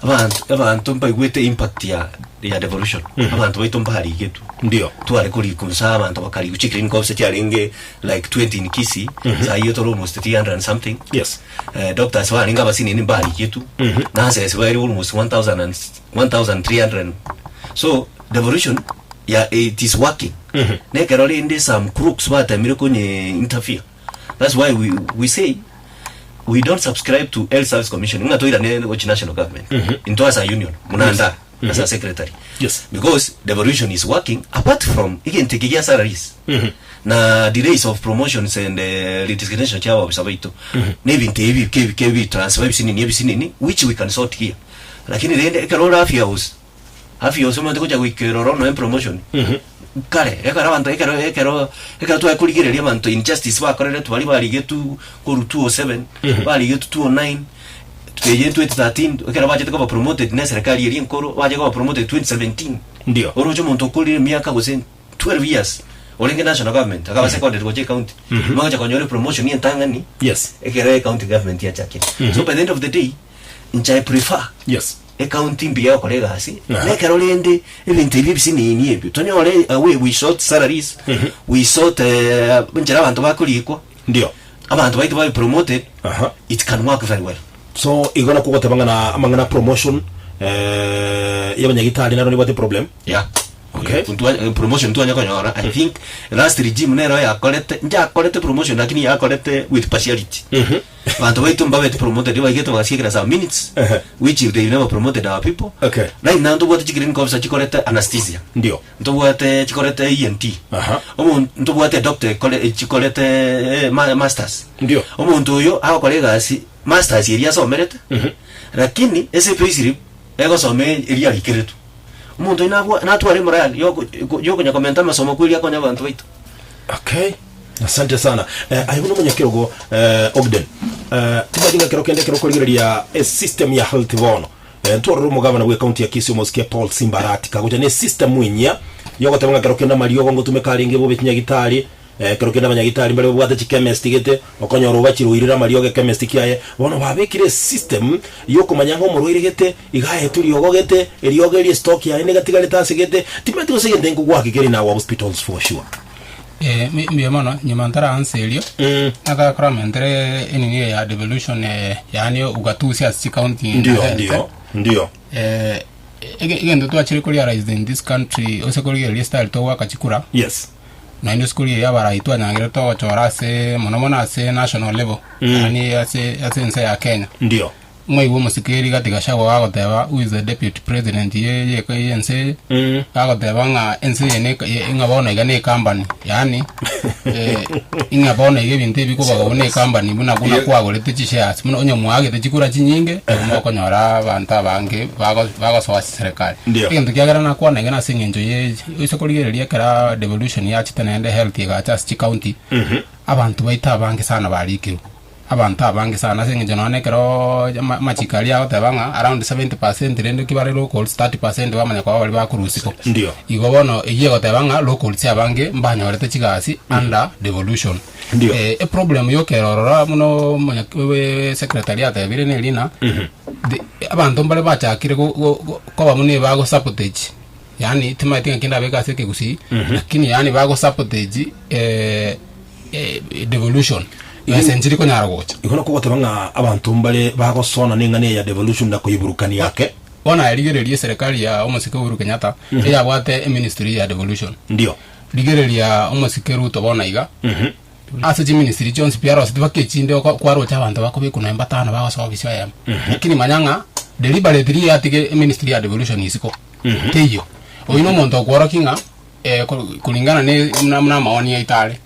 abantu abantu mbaigwete impact ya ya devolution abantu baito mbarigetwe Ndio. tware kurikunsa abantu bakarigu chikirin kobse chiarenge like 20 in Kisii mm -hmm. saa hiyo toro almost 300 and something Yes. eh, doctors baringa abasinini mbarigetu mm -hmm. nurses bari almost 1000 and 1300 so devolution ya it is working mm -hmm. nekero rindi some crooks batemire kunye interfere that's why we, we say we don't subscribe to health service commission ng'a toirane gochi national government mm -hmm. into as a union munanda yes. mm -hmm. as a secretary Yes. because devolution is working apart from egento eke gia salaries mm -hmm. na delays of promotions and uh, redesignation chia ababisa baito mm -hmm. nebinto ebi bike bike ebi transfer ebisinini ebisinini which we can sort here lakini rende ekero ore afya house afya house omanyete gocha goika eroro noe promotion mm -hmm. kare ekero abanto ekero ekero ekero twakorigereria abanto injustice bakoreretwe baria barigetwe korwa 207 barigetwe 209 Eye 2013 ekero bachete koba promoted ne eserekari eria enkoro bache koba promoted 2017 Ndio. oroche omonto okorire emiaka gose 12 years orenge national government akaba seconded gocha ecounty magocha konyora epromotion entang'ani Yes. ekero ecounty government yachakire so by the end of the day inche I prefer Yes. ecounty mbuya gokora egasi Aha. nekero rende ebinto ebi ebisinini ebio tonyore uh, we, we sort salaries we sort uh, nchera abanto bakorikwa Ndio. Abanto baito babe promoted, Aha. it can work very well. So igo nakwo goteba ng'a na amang'ana promotion eh, y'abanyagitari naro nibwate problem. Yeah. Okay. Ntwa- eh, promotion twanya konyora i think last regime nero yakorete njakorete promotion lakini yakorete with partiality bantu baitu mbabete promoted baigete bagasiekera some minutes Ehe. which they never promoted our people Okay. right now ntobwate chiclinic officer chikorete anesthesia Ndio. Ntobwate chikorete ENT. Aha. Omonto ntobwate doctor ekore chikorete eh, ma, masters. Ndio. Omonto oyo agokora egasi masters eria asomerete. Lakini ase payslip egosoma eria arikeretwe. Omonto oyo nabwa natware morale yoko yokonya komenta amasomo kweri akonye abanto baito. Okay. Asante sana. Eh, aye buna omonyakerogo eh, Ogden. Eh, timanyeti ng'a kero kende ekero okorigereria esystem ya health bono. Eh, ntwarore omogabana bwe county ya Kisii omosike Paul Simbarati kagocha ne system enyia yogoteba ng'a kero kende amariogo ngotumeka arenge bobe chinyagitari eh, kero kende abanyagitari mbare babwate chichemist gete okonyora obachire oirire amariogo ekemist kiaye bono babekire esystem yokomanya ng'a omorwaire gete iga aetwe riogo gete eriogo eria estock yaye negatigarete ase gete timanyeti gose egento nkogwaki keri in our hospitals for sure. Eh, mi- mbuya mono nyuma ntaraansa erio nataka koramentere enini eye ya devolution eh, yaani ugatusi ase chicounty na Ndio health. ndio ndio Eh, ege- egento twachire korealize in this country ose korigereria style togwaka chikura yes naende ase korigereria abarai twanyangire togochora ase mono mono ase national level yaani ase ase ense ya Kenya ndio Mwaigwa omosikeri gati Gachagua gagoteba who is the deputy president ye ye ye ense eye Mm. gagoteba ng'a ense eye ne ye- ng'a bono iga ne ecompany yaani eh, ing'a bono iga ebinto ebi kobaga buna ecompany buna buna kwagorete chishares buna onye mwagete chikura chinyinge nabo mokonyora abanto abange bago bagosoa ase serikali. Ndio. Egento kiagera nakwana iga nase eng'encho ye oise korigereria ekera devolution yachete naende health egacha ase chicounty abanto baito abange sana barikirwe. Abanto abange sana ase eng'encho nonya nekeroo ama amachiko aria agoteba ng'a around 70% rende ki bare locals 30% bamanya koba baria bakorwa isiko. Ndio. Igo bono eyio egoteba ng'a locals abange mbanyorete chigasi under devolution. Ndio. Eh, eproblem yokera ororo buna omonya secretary atebire neri ng'a the abanto mbare bachakire go- go- go- koba buna ebago sabotage yaani timanyeti ng'aki ndabeke ase ekegusii lakini yaani bago sabotage devolution besa enchiri konyara gocha. Igo nakwo ogoteba ng'a abanto mbare bagosona neng'ana eye ya devolution na koyeburukania ake. Bono aye rigereria eserekari ya omosike Uhuru Kenyatta eyabwate eministry ya devolution. Ndio. Rigereria omosike Ruto bono iga ase chiministry chionsi pi aroseti mpaka echinde oko kwaroche abanto bakobekwa nonya mbatano bagosoa ofisi eyemo. Lakini manya ng'a deliberately yatige eministry ya devolution isiko. Teiyo. Oyio nomonto okworokia ng'a. Eh, kor- kulingana ne na na amaoni aito are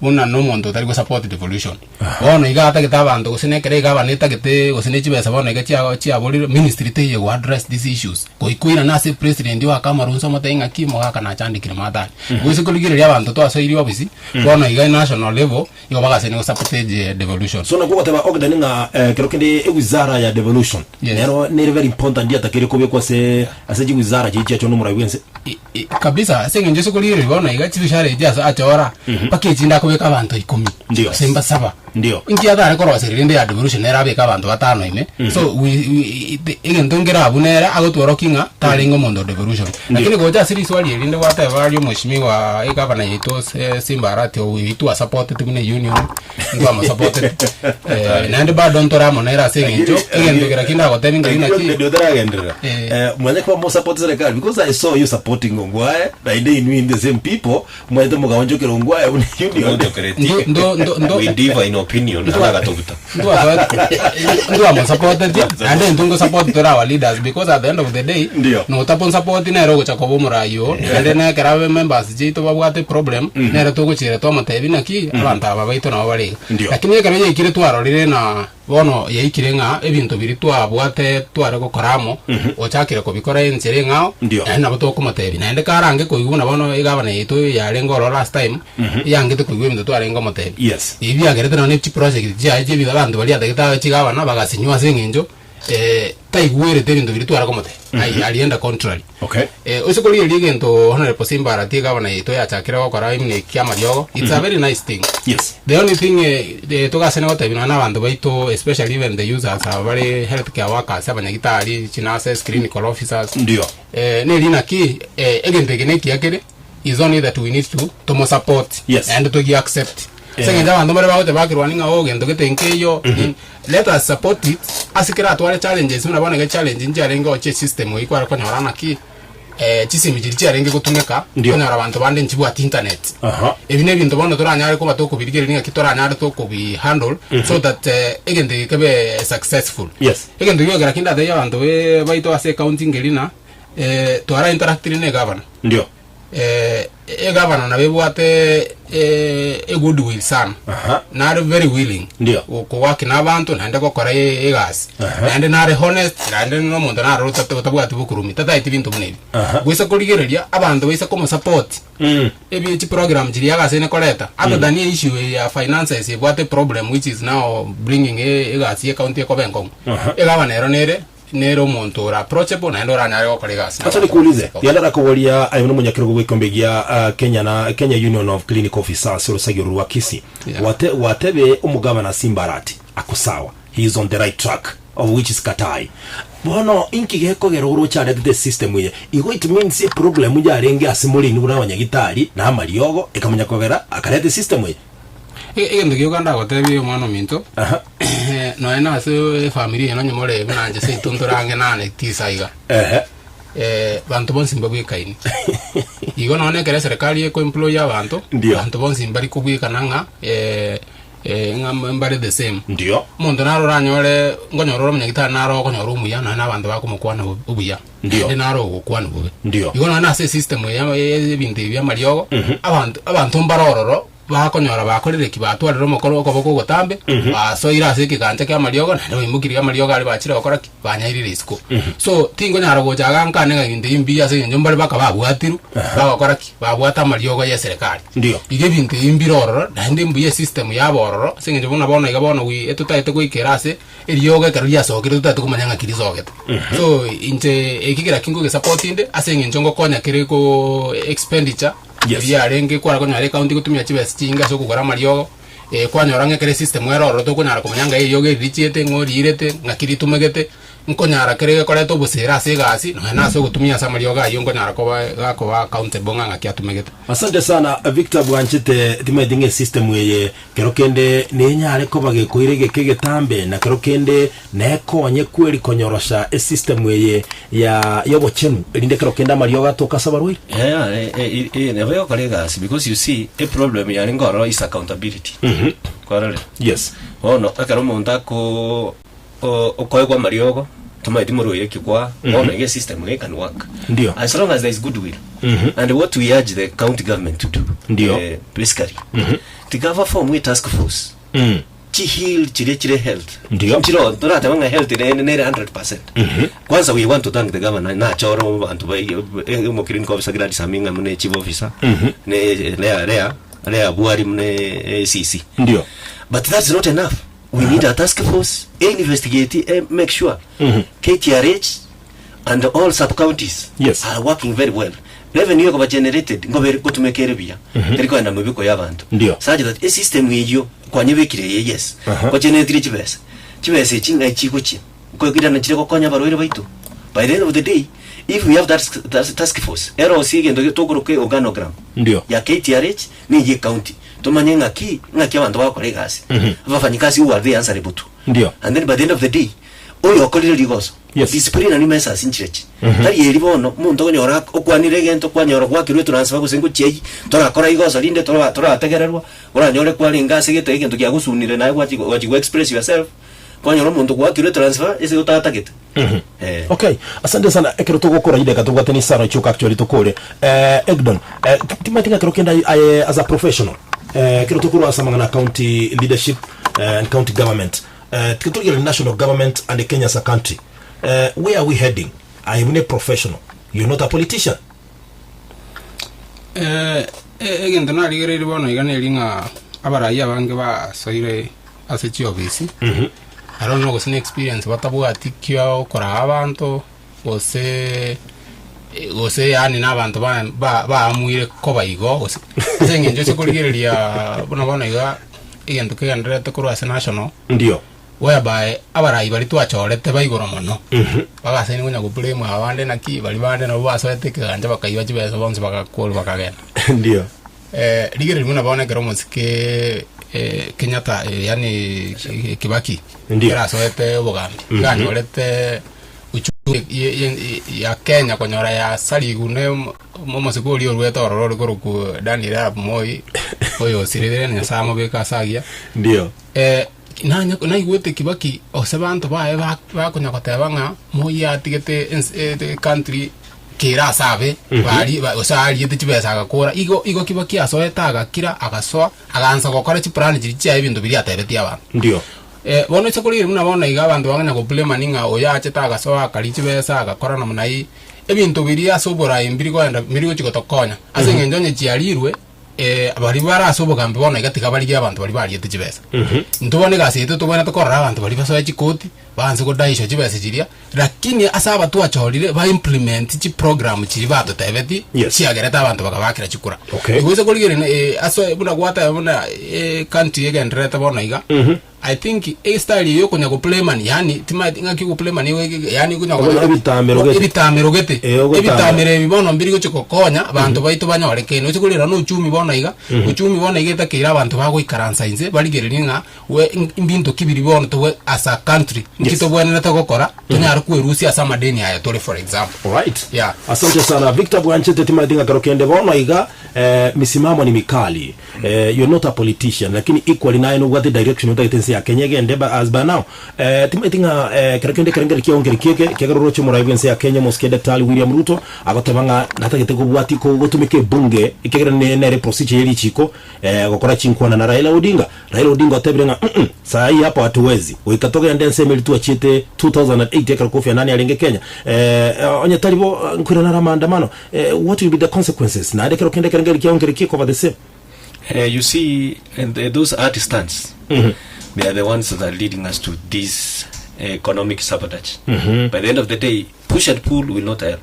buna na omonto otari gosupport devolution bono iga atagete abanto gose nekere iga abana etagete gose ne chibesa bono iga chia chiaborire ministry teiyo go address these issues goikoirana ase president oake amarunso omotebi ng'aki omogaka nachandekire matari gose korigereria abanto twasoirie ofisi bono iga national level igo bagasenia gosapotage devolution. So nakwo ogoteba Ogden ng'a eh, kero kende ewizara ya devolution Yes. nero nere very important yatakeire kobekwa ase ase chiwizara chiria chiachwa nomorai bwense. I- i- kabisa ase eng'encho ase okorigereria bono iga chibishara echi ase achora mpaka echinde akobeka abanto ikomi Ndio. gose mbasaba Ndio. inki atare koroseria rende ya devolution nere abeke abanto batano ime so we, we, i- egento nkere abwo nere agotworokia ng'a tarenge omonto o devolution Lakini gocha ase riswali eri rinde gwateba aria omweshimiwa egavana yaito eh, Simba Arati oyo twasapotete buna union ntwamosapotete eh, naende bado ntore amo nere ase eng'encho egento kera kinde agotebia ng'a naki Ndio utaragenderera. Eh. Eh, mwanye kuba mo support serikali because I saw you supporting Ongwae na inde in the same people mwete mugaonjokera Ongwae buna union. Ndo- ndo- ndo- ndo- We differ in opinion anagatobuta ndwamosapotetie naende intwe ngosupport tore our leaders because at the end of the day Ndio. notaponsapoti nere ogocha koba omorai oo naende nekero abe members chiaito babwate problem nere togochira twamotebia naki abanto aba baito nabo bare iga Ndio. lakini ekero yaikire twarorire na bono yaikire ng'a ebinto biria twabwate tware gokora amo ochakire kobikora enchera eng'ao Ndio. naende nabo tokomotebia naende karange koigwa buna bono egavana yaito yarenge ororo last time yangete koigwa ebinto twarenge komotebia Yes. Ebi biagerete nonya ne chiproject chiaye chia ebinto abanto baria atagete abe chigavana bagasinywa ase eng'encho eh, taigwerete ebinto biria tware komotebia Ai- arienda contrary Okay. Eh, ase korigereria egento honorable Simba Arati egavana yaito yachakire gokora ime ekia amariogo it's a very nice thing Yes. the only thing eh, eh, togasene gotebia nonya na abanto baito especially even the users aba bare healthcare workers abanyagitari chinurses clinical officers Ndio. eh, neri naki eh, egento eke nekiya kere is only that we need to tomosupport Yes. naende togi accept Yeah. ase eng'encho abanto mbare bagocha bakirwania ng'a oh gento gete nkeiyo let us support it ase keratware challenges buna bono iga challenge nchiarenge gochia esystem eywo kware konyora naki eh, chisimi chiria chiarenge gotumeka Ndio. konyora abanto bande nchibwati internet Aha. ebi na ebinto bono toranyare koba tokobirigereria ng'aki toranyare tokobihandle so that eh, egento eke kebe successful Yes. egento giogera kinde atebia abanto be baito ase ecounty ngerina eh, twara interactire na egavana Ndio. eh, egavana nabo ebwate eh, egoodwill sana Aha. nare very willing Ndio. kowaki na abanto naende gokora e- egasi Aha. naende nare honest naende na omonto nare otata- otabwati bokurumi tataeti binto buna ebi Aha. goisa korigereria abanto baisa komosupport Mm. ebi chiprogram chiria agasene koreta other than issue ya finances ebwate problem which is now bringing e- egasi ye county ekoba enkong'u Aha. egavana ero nere Nere omonto ore approachable naende oranyare gokora egasi Acha nikuulize yala rakoboria aye buna omonyakerogo bw'ekiombe gia ah, Kenya na Kenya Union of Clinic Officers orosagi oru rwa Kisii Yeah. Wate, watebe omogabana Simba Arati ako sawa he is on the right track of which is Katai bono inki gekogera oroche aretete system eye igo it means eproblem yarenge ase more inwe buna abanyagitari na amariogo ekamanya kogera akareta esystem eye Egento gioka ndagotebie omwana ominto, Aha. nonya na ase efamiri eye nonye more buna inche seito ntore ang'e nane tisa iga, Ehe. banto bonsi mbabwekaini. Igo nonya ekero eserekari ekoemploy abanto, Ndio. abanto bonsi mbari kobwekana ng'a ng'a mbare the same. Ndio. Omonto naro oranyore, nkonyora ore omonyagitari naro okonyora omuya nonya na abanto bakomokwana bobe obuya. Ndio. Naende naro ogokwana bobe. Ndio. Igo nonya ase esystem eye ya ebinto ebi bia amariogo, abanto abanto mbare ororo Bakonyora bakorire ki? Batwarire omokoro okoboko ogotambe, basoire ase ekegancha ki'amariogo, naende baimokirie amariogo aria bachire gokora ki? Banyairire isiko. So, tinkonyara gocha iga nkane ng'a ebinto ebi mbuya ase eng'encho mbare baka babwatirwe, bagokora ki? Babwate amariogo y'eserekari. Ndio. Iga ebinto ebi mbire ororo, naende mbuya esystem yabo ororo, ase eng'encho buna bono iga bono we etotaete goikera ase eriogo ekero riasokire totaete komanya ng'aki risogete. So, inche eki kera ki nkogesupport inde, ase eng'encho ngokonya kere ko expenditure. Yes. Erio yarenge kware konyora ecounty gotumia chibesa chinge ase okogora amariogo, eh, kwanyora ng'a ekero esystem ere ororo tokonyara komanya ng'a eriogo eri richiete ng'o riirete, ng'aki ritumegete, nkonyara kere gekoreta obosera ase egasi, nonya na ase ogotumia ase amariogo ayio nkonyara koba gakoba accountable ng'a ng'aki atumegete. Asante sana Victor bwanchete timaeti ng'a esystem eye kero kende nenyare koba gekoira egeka egetambe na kero kende nekonye kweri konyorosha esystem eye ya yobochenu erinde kero kende amariogo atoke ase abarwaire. Yeah, eh, eh, eh, nabo egokora egasi because you see a problem yarenge ororo is accountability kwarorire Yes. bono ekero omonto ako o- okoegwa amariogo. Tomaeti moroire ki kwa bono iga esystem iga can work. Ndio. As long as there is goodwill. And what we urge the county government to do. Ndio. Basically. Tiga ba form a task force. Chi heal chiria chire health. Ndio. Nchiro torateba ng'a health nere nere 100%. Kwanza we want to thank the governor nachore abanto ba omo clinical officer Gladys Aminga muna chief officer ne Lea Lea Lea Bwari muna ACC. Ndio. But that's not enough. We need a task force e investigate e make sure KTRH and all sub counties Yes. are working very well. Revenue ekoba generated ngobe gotumeka ere buya teri kogenda mebiko ya abanto. Ndio. Such that e system eyio kwanyebekire eye yes. Kwa generatire chibesa. Chibesa echi ng'ai chigochia. Nkoigirana chire gokonya abarwaire baito. By the end of the day if we have that, that task force erosie egento tokoroka organogram Ndio. ya KTRH neye county tomanye ng'aki ng'aki abanto bagokora egasi abafanyikazi who are they answerable to Ndio. and then by the end of the day oyo okorire rigoso Yes. disciplinary measures nchirechi tari eri bono omonto okonyora okwanire egento kwanyora gwakirwe etransfer gose ngochiayi torakora igoso rinde tora torategererwa oranyore kwarenge ase egento egento kiagosunire naye gwachi gwachi go express yourself kwanyora omonto gwakirwe etransfer ase otatagete Eh. Okay, asante sana ekero togokora ideka tobwate ni sara chioka actually tokore eh Egdon eh, timati ng'a kero kenda aye as a professional eh kero tokorwa ase amang'ana county leadership eh, and county government eh tiga national government and Kenya as a country eh, where are we heading I am a professional you're not a politician Eh, e- egento narigereire bono iga neri ng'a abarai abange basoire ase chiofisi aro no gose na experience batabwati kia okoraa abanto gose gose yaani na abanto ba- ba- baamuire koba igo gose ase eng'encho ase korigereria buna bono iga egento kegendererete korwa ase national ndio whereby abarai baria twachorete ba igoro mono bagasaini konya goblame abande naki baria bande nabo basoete ekegancha bakaiba chibesa bonsi bagakorwa bakagenda. Ndio. Eh, rigereria buna bono ekero omosike eh, Kenyatta eh, yaani eh, Kibaki Ndio. ekero asoete obogambi iga anyorete uchumi ye- ye- ya Kenya konyora yasarigwe ne omo- omosike oria orwete ororo ore korokwa Daniel Arap Moi oyo osirire Nyasaye amobeke ase agiya. Ndio. Eh, nanya naigwete Kibaki ase banto baye ba- bakonya goteba ng'a Moi atigete ens- eh, country kere ase abe bari ba- gose ariete chibesa agakora igo igo Kibaki asoete agakira agasoa agansa gokora chiplani chiria chiaye ebinto biria atebetie abanto. Ndio. Eh, bono ase korigereria buna bono iga abanto baganya goblamani ng'a oyo achete agasoa akaria chibesa agakora namna hii, ebinto biria ase oborai mbiri koenda mbiri gochi gotokonya ase eng'encho onye chiarirwe Eh, baria bare ase obogambi bono iga tiga barigie abanto baria bariete chibesa. Intwe bono egasi yaito tobwenerete korora abanto baria basoe chikoti, baanse kodaishwa chibesa chiria, lakini ase aba twachorire ba implement chiprogram chiria batotebetie, Yes. chiagerete abanto bakabakera chikura. Okay. Igo ase korigereria eh, ase buna gwateba buna eh, country egendererete bono iga, I think estyle eye yokonya goplemani yaani timaeti ng'aki ogoplemani igo ege yaani okonya Okonya konyora ebitamero gete. ebitamero gete Eh, ogotama. ebitamero ebi bono mbiri gochi gokonya abanto baito banyore kende oche korera na uchumi bono iga uchumi bono iga etakeire abanto bagoikaransa inse barigererie ng'a we mbinto ki biri bono tobwe as a country nki Yes. tobwenerete gokora tonyare kwerusia ase amadeni aya tore for example Alright. Yeah. Asante sana Victor Bwanchete timaeti ng'a kero kende bono iga eh, misimamo ni mikali Eh, you're not a politician lakini equally naye nobwate direction otagete ense ya Kenya egende ba as by now eh, timaeti ng'a eh, kero kende ekerengeri kiao nkeri kieke kiagera oroche omorai bw'ense ya Kenya omosike Daktari William Ruto agoteba ng'a natagete kobwati ko gotumeka ebunge ekiagera ne nere procedure ye richiko eh, gokora chinkwana na Raila Odinga Raila Odinga otebire ng'a mm saa hii hapo hatuwezi goika togende ense emeri twachiete 2008 ekero Kofi Annan arenge Kenya eh, onye tari bo nkoirana are amaandamano Eh, what will be the consequences? Naende ekero kende ekerengeri kiao nkere ki koba the same. Eh, you see, and those hard stands, they are the ones that are leading us to this economic sabotage. By the end of the day, push and pull will not help.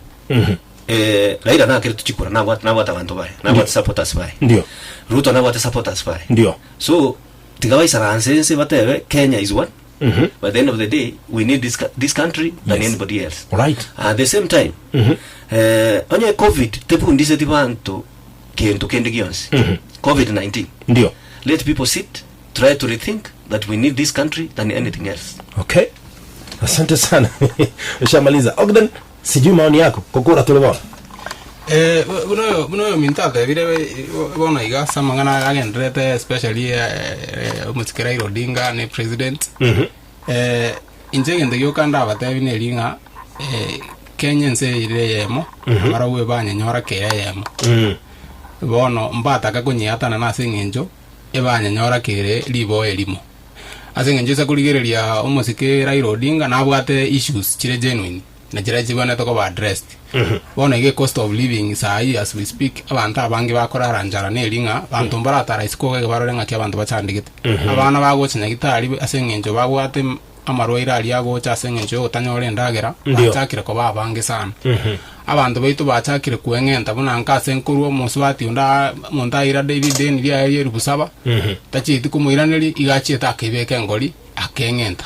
Eh, Raila nakerete chikura nabwate nabwate abanto baye nabwate supporters baye Ndio. Ruto nabwate supporters baye Ndio. so tiga baisaranse ense batebe Kenya is one by the end of the day we need this, this country than Yes. anybody else Alright. at the same time eh, onye covid tebundiseti banto kento kende gionsi covid-19 Ndio. let people sit try to rethink that we need this country than anything else Okay. Asante sana. Ushamaliza. Ogden, sijui maoni yako kokora tore bono. Eh, buna oyo buna oyominto atebire bono iga ase amang'ana agendererete especially eh, omosike Raila Odinga ne president. Eh, Inche egento gioka ndabatebi neri ng'a Kenya ense ere eyemo, barabwo ebanyenyora kera eyemo. Bono mbatake konyeatanana ase eng'encho ebanyenyora kere riboa erimo. Ase eng'encho ase korigereria omosike Raila Odinga nabwate issues chire genuine na chiria chibwenerete koba addressed. Bono iga ecost of living saii as we speak abanto abange bakorara nchara neri ng'a abanto mbaratara isiko iga barore ng'aki abanto bachandegete. Abana bagocha nyagitari ase eng'encho babwate amarwaire aria agocha ase eng'encho y'ogotanyora endagera, Ndio. bachakire koba abange sana. Abanto baito bachakire kweng'enta buna nka ase nkorwa omosubati onde aa omonto aira de rideni riaye ria elifu saba, tachieti komoiraneria, iga achiete akaibeka engori, akeng'enta.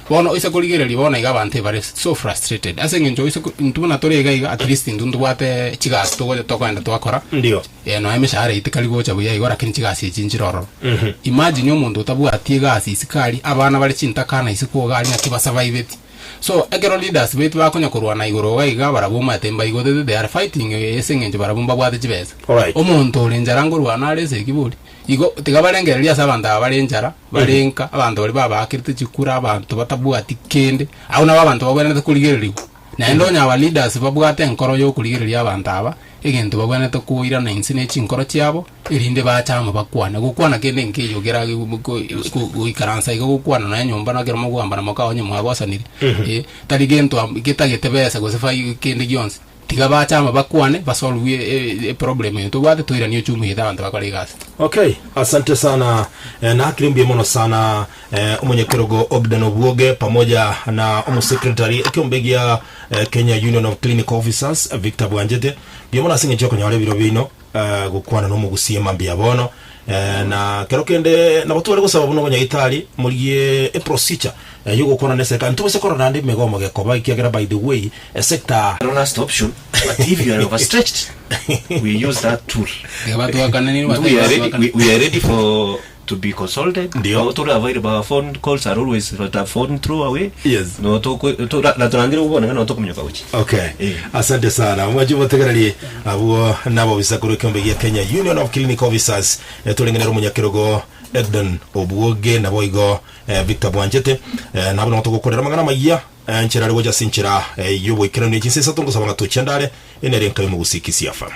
Bono oise korigereria bono iga abanto ebare so frustrated ase eng'encho oise ko intwe buna tore iga iga at least intwe ntobwate chigasi togocha tokoenda twakora, Ndio. nonya emeshahara eyio tikari gocha buya igo lakini chigasi echi nchire ororo. Imagine omonto otabwati egasi isiko aria, abana bare chintakana isiko iga aria naki basurviveti. So ekero leaders baito bakonya korwana igoro iga iga barabwo omanyete mbaigotete they are fighting ase eng'encho barabwo mbabwate chibesa. Alright. Omonto ore nchara nkorwana are ase ekibori, igo tiga barengereria ase abanto aba bare nchara, bare nka, abanto baria babaakerete chikura, abanto batabwati kende, abwo nabo abanto babwenerete korigererigwa. Naende onye aba leaders babwate enkoro yokorigereria abanto aba, egento babwenerete koirana inse ne chinkoro chiabo, erinde bache amo bakwane. Gokwana kende nkeiyo kera goikaransa iga gokwana nonya nyomba na ekero mogoambana mokawa onye mwagosanire, eh, tari gento am getagete besa gose fai kende gionsi. Tiga bache amo bakwane, basolve eproblem eye tobwate, toiranie uchumi oito abanto bakore egasi. Okay, asante sana eh, naakire mbuya mono sana eh, omonyakerogo Ogden Obwoge pamoja na omosekretari ekeombe gia eh, Kenya Union of Clinical Officers Victor Bwanjete mbuya mono ase eng'encho yokonyora ebiro biaino eh, gokwana na omogusia mambia bono eh, na kero kende nabo tware gosaba buna obonyagitari morigie eprocedure eh, yogokwana na eserikali ntobase korora naende emegomo gekoba ekiagera by the way esector Last option, but if you are overstretched, we use that tool. Tiga batwakananire We are ready, we, we are ready for to be consulted. Ndio. No, tuli available. Our phone calls are always but a phone through away. Yes. No to to na turangira ubona no tokumyoka uchi. Okay. Eh. Asante sana mwachi motegereri abwo nabo bisakuru ekiombe gia Kenya Union of Clinic Officers eh, torengenera omonyakerogo Edden Obwoge nabo igo eh, Victor Bwanchete eh, nabo nabo togokorera amang'ana amaya eh, nchera are gocha ase enchera eh, y'oboikeranu echinsa isato ngosaba ng'a tochiandare enere enka y'omogusii Kisii FM.